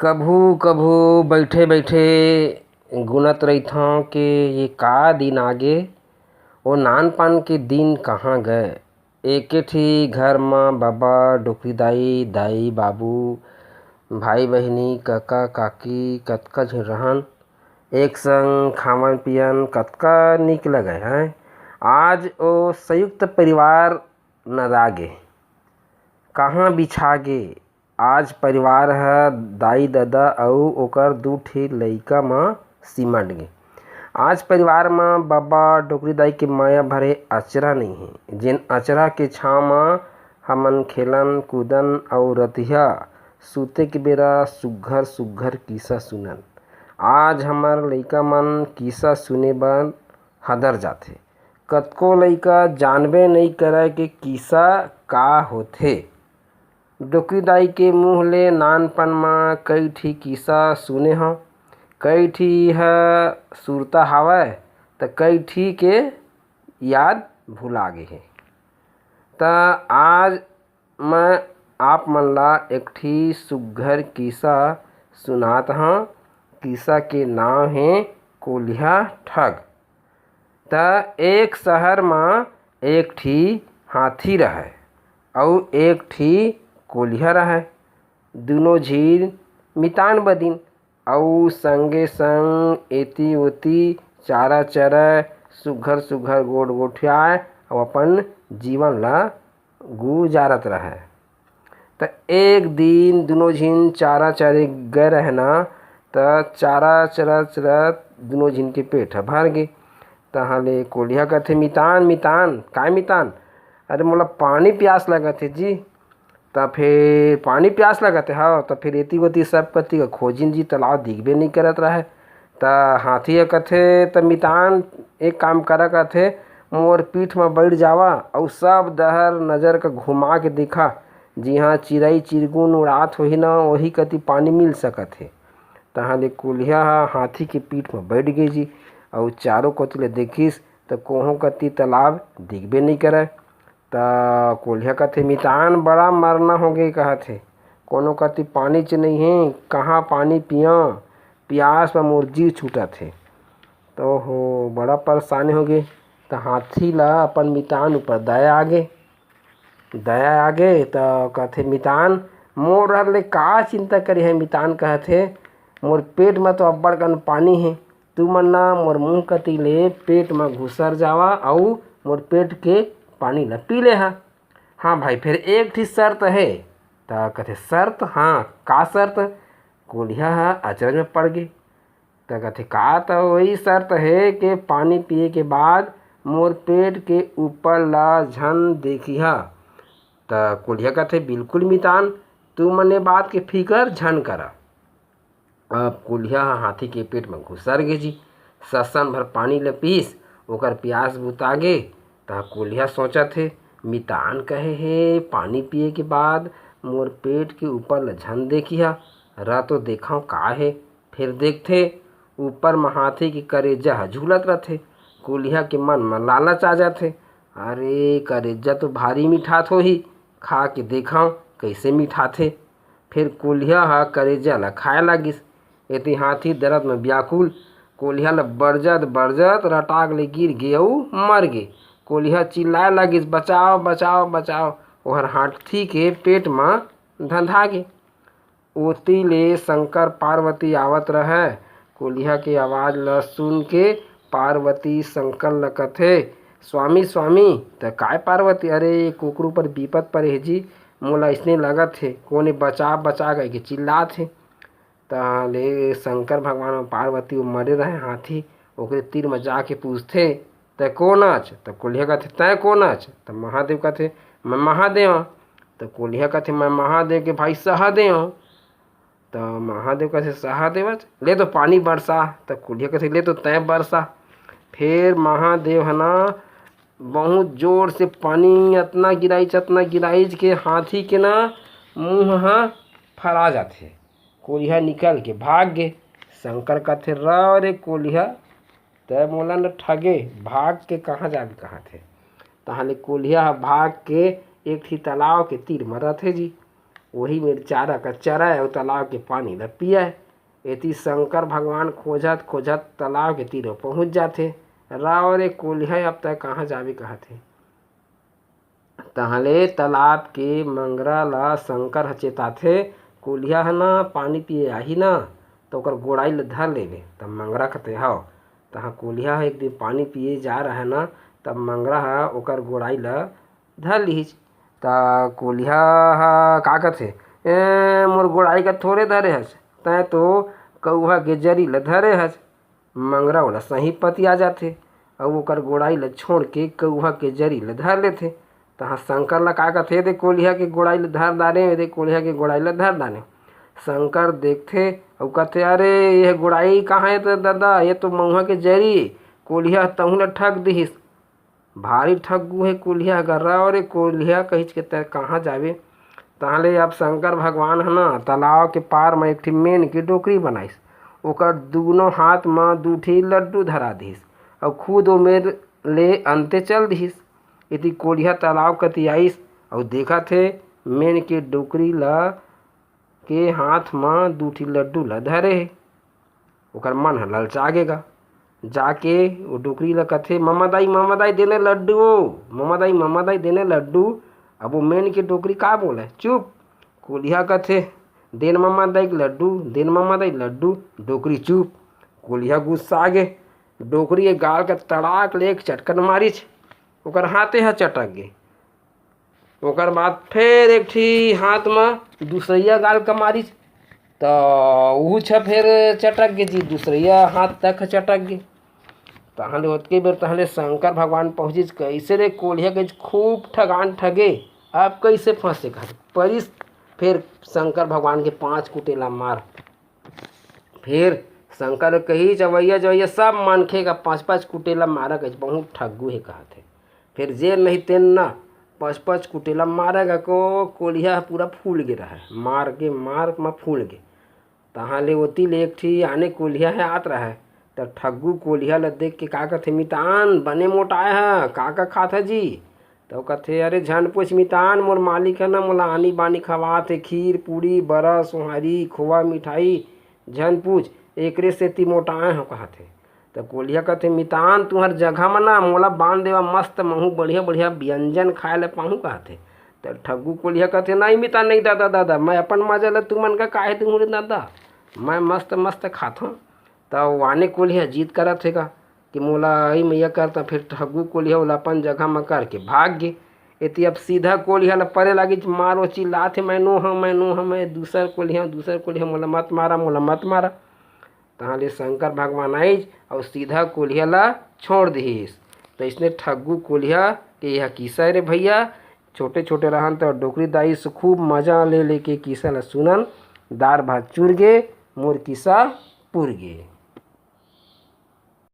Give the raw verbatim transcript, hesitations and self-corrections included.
कभू कभू बइठे बइठे गुनत रहिथंव के ये का दिन आगे, ओ नानपन के दिन कहाँ गए। एके ठी घर म बबा, डोकरी दाई, दाई, बाबू, भाई बहिनी, कका काकी, कतका झिन रहन। एक संग खावन पियन, कतका नीक लगय, हैं? आज ओ संयुक्त परिवार नंदा गे, कहाँ बिछा गे। आज परिवार ह दाई ददा अउ ओकर दू ठी लइका म सिमट गे। आज परिवार म बबा डोकरी दाई के मया भरे अचरा नइ हे, जेन अचरा के छांव म हमन खेलन कूदन अउ रतिहा सूते के बेरा सुग्घर सुग्घर किस्सा सुनन। आज हमर लइका मन किस्सा सुने बर हदर जाथे। कतको लइका जानबे नइ करय के किस्सा का होथे। डोकरी दाई के मुंह ले नानपन म कई ठी किस्सा सुने हंव, कई ठी ह सुरता हावय, त कई ठी के याद भुला गे हे। त आज मैं आप मन ला एक ठी सुग्घर किस्सा सुनात हंव। किस्सा के नांव हे कोलिहा ठग। त एक शहर म एक ठी हाथी रहय अउ एक ठी कोलिहा रहय। दूनों झिन मितान बदिन अउ संगे संग एती ओती चारा चरय, सुघर सुघर गोठ गोठियाय अउ अपन जीवन ला गुजारत रहय। त एक दिन दूनों झिन चारा चरे गए रहय ना, त चारा चरत चरत दूनों झिन के पेट ह भर गे। तहाँ ले कोलिहा कथे, "मितान, मितान।" "काय मितान?" "अरे, मोला पानी प्यास लगत हे जी।" त फेर पानी प्यास लगत हे, हव, त फेर एती ओती सब कति का खोजिन जी, तालाब दिखबे नइ करत रहय। त हाथी ह कथे, "त मितान, एक काम करा," कथे, "मोर पीठ म बइठ जावा अउ सब डहर नजर का घुमा के देखा, जिहाँ चिरई चिरगुन उड़ात होही न, ओही कति पानी मिल सकत हे।" तहाँ ले कोलिहा ह हाथी के पीठ म बइठ गे जी, अउ चारों कोति ले देखिस, त कोहों कति तालाब दिखबे नइ करय। त कोलिहा कथे, "मितान, बड़ा मरना होगे," कहत हे, "कोनो कति पानीच नइ हे, कहाँ पानी पियंव, पियास म मोर जीव छूटत हे।" त ओहो, बड़ा परेशानी होगे। त हाथी ला अपन मितान ऊपर दया आगे। दया आगे त कथे, "मितान, मोर रहर ले का चिंता करे हे?" मितान कहत हे, "मोर पेट म तो अब्बड़ कन पानी हे, तुमन ना मोर मुंह कति ले पेट म घुसर जावा अउ मोर पेट के पानी ल पी ले हा।" "हाँ भाई, फेर एक ठी शर्त हे।" त कथे, "शर्त? हाँ, का शर्त?" कोलिहा ह अचरज म पड़ गे। त कथे, "का त वही शर्त हे के पानी पिए के बाद मोर पेट के ऊपर ला झन देखिहा।" त कोलिहा कथे, "बिल्कुल मितान, तू मन ए बात के फिकर झन करा।" अब कोलिहा ह हाथी के पेट म घुसर गे जी, ससन भर पानी ल पीस, ओकर पियास बुता गे। त कोलिहा सोचत हे, "मितान कहे हे, पानी पिए के बाद मोर पेट के ऊपर ल झन देखिहा, रह तो देखंव का हे।" फेर देखथे, ऊपर म हाथी के करेजा ह झूलत रथे। कोलिहा के मन म लालच आ जाथे, "अरे, करेजा तो भारी मिठात होही, खा के देखंव, कइसे मिठाथे।" फेर कोलिहा ह करेजा ल खाए लागिस। एती हाथी दरद म व्याकुल, कोलिहा ल बरजत बरजत रटाक ले गिर गे अउ मर गे। कोलिहा चिल्लाए लागिस, "बचाव, बचाव, बचाव।" ओहर हाथी के पेट म धंधा गे। ओती ले शंकर पार्वती आवत रहय। कोलिहा के आवाज ल सुन के पार्वती शंकर ल कथे, "स्वामी, स्वामी।" त, "काय पार्वती?" "अरे, कुकरू पर बिपत परे हे जी, मोला अइसने लगत हे, कोने बचा, बचा," कहिके चिल्लात हे। तहाँ ले शंकर भगवान अउ पार्वती वो मरे रहय हाथी, ओकरे तीर म जाके पूछथे, "तैं कोन अच?" त कोलिहा कथे, "तैं कोन अच?" त महादेव कथे, "मैं महादेव आं।" त कोलिहा कथे, "मैं महादेव के भाई सहदेव आं।" त महादेव कथे, "सहदेव अच, ले तो पानी बरसा।" त कोलिहा कथे, "ले तो तैं बरसा।" फेर महादेव ह ना बहुत जोर से पानी अतना गिराइच, अतना गिराइच के हाथी के ना मुंह ह फरा जाथे। कोलिहा निकल के भाग गे। शंकर कथे, "रव रे कोलिहा, तै मोला न ठगे, भाग के कहाँ जाबे?" कहत हे। तहाँ ले कोलिहा ह भाग के एक ठी तालाब के तीर म रथे जी। वही मेर चारा का चरय अउ तालाब के पानी ल पियय। एती शंकर भगवान खोजत खोजत तालाब के तीर पहुँच जाथे। "राव रे कोलिहा, अब तैं कहाँ जाबे?" कहत हे। तहाँ ले तालाब के मंगरा ल शंकर ह चेताथे, "कोलिहा ह ना पानी पिए आही ना, त ओकर गोड़ाई ल धर लेबे।" त मंगरा कथे, "हव।" तहाँ कोलिहा ह एक दिन पानी पिए जा रहय ना, तब मंगरा ह ओकर गोड़ाई ल धर लिहिस। त कोलिहा ह का कथे, "ए, मोर गोड़ाई का थोरे धरे हस, तैं तो कौहा के जरी ल धरे हस।" मंगरा ओला सही पतिया जाथे अउ ओकर गोड़ाई ल छोड़ के कौहा के जरी ल धर लेथे। तहाँ शंकर ल का कथे, "दे कोलिहा के गोड़ाई ल धर डारे, दे कोलिहा के गोड़ाई ल धर डारे।" शंकर देखथे अउ कथे, "अरे, यह गोड़ाई कहाँ हे त ददा? ये तो मउहा के जरी, कोलिहा तहूँ ल ठग दिहिस।" भारी ठग्गू हे कोलिहा, "अगर राव रे कोलिहा," कहिच के, "तैं कहाँ जाबे?" तहाँले अब शंकर भगवान ह ना तालाब के पार म एक ठी मेन के डोकरी बनाइस। ओकर दूनों हाथ म दू ठी लड्डू धरा दिहिस अउ खुद ओ मेर ले अंते चल दिहिस। एती कोलिहा तालाब कति आइस अउ देखत हे, मेन के डोकरी ल के हाथ म दू ठी लड्डू ल धरे हे। ओकर मन ह ललचा गे गा। जाके ओ डोकरी ल कथे, "ममा दाई, ममा दाई, देने लड्डू ओ, ममा दाई, ममा दाई, देने लड्डू।" अब ओ मेन के डोकरी का बोले, चुप। कोलिहा कथे, "देन ममा दाई के लड्डू, देन ममा दाई लड्डू।" डोकरी चुप। कोलिहा गुस्सा गे, डोकरी के गाल के तड़ाक ले एक चटकन मारिच, ओकर हाथे ह चटक गे। ओकर बाद फेर एक ठी हाथ म दूसरइया गाल का मारिच, त उहू छ फेर चटक गे जी, दूसरइया हाथ तक ह चटक गे। तहाँ ले ओतके बेर तहाँ ले शंकर भगवान पहुँचिच, "कइसे रे कोलिहा," कहिच, "खूब ठगान ठगे, अब कइसे फँसे?" कहिच। परिस फेर शंकर भगवान के पाँच कुटेला मार। फेर शंकर कहिच, "अवइया जवइया सब मनखे का पाँच पाँच कुटेला मारा," कहिच, "बहुत ठग्गू हे," कहत हे। फेर जेन नहीं तेन ना, पाँच पाँच कुटेला मारा गा को कोलिहा ह पूरा फूल गे रहय, मार के मार म फूल गे। तहाँ ले ओती ले एक ठी आने कोलिहा ह आत रहय, त ठग्गू कोलिहा ल देख के का कथे, "मितान, बने मोटाय ह, का का खात ह जी?" त ओ कथे, "अरे झन पूछ मितान, मोर मालिक ह ना मोला आनी बानी खवात हे, खीर, पूड़ी, बरा, सोहारी, खोवा, मिठाई, झन पूछ, एकरे सेती मोटाय हँव," कहत हे। त कोलिहा कथे, "मितान, तुँहर जगह म ना मोला बांध देवा, मस्त महूँ बढ़िया बढ़िया व्यंजन खाय ल पाहूँ," कहत हे। त ठग्गू कोलिहा कथे, "नहीं मितान, नहीं दादा, दादा, मैं अपन मजा ल तुमन का काहे दूँहूँ रे दादा, मैं मस्त मस्त खाथँव।" त ओ आने कोलिहा जिद करत हे गा कि मोला अई मइया कर, त फेर ठग्गू कोलिहा ओला अपन जगह म करके भाग गे। एती अब सीधा कोलिहा ल परे लागिच मार, ओ चिल्लात हे, "मैं नो हँव, मैं नो हँव, मैं दूसर कोलिहा, दूसर कोलिहा, मोला मत मारा, मोला मत मारा।" तहाँ ले शंकर भगवान आइच अउ सीधा कोलिहा ल छोड़ दिहिस। त अइसने ठग्गू कोलिहा के यह किस्सा रे भइया। छोटे छोटे रहन त डोकरी दाई से खूब मजा ले लेके किस्सा ल सुनन। दार भात चुर गे, मोर किस्सा पुर गे।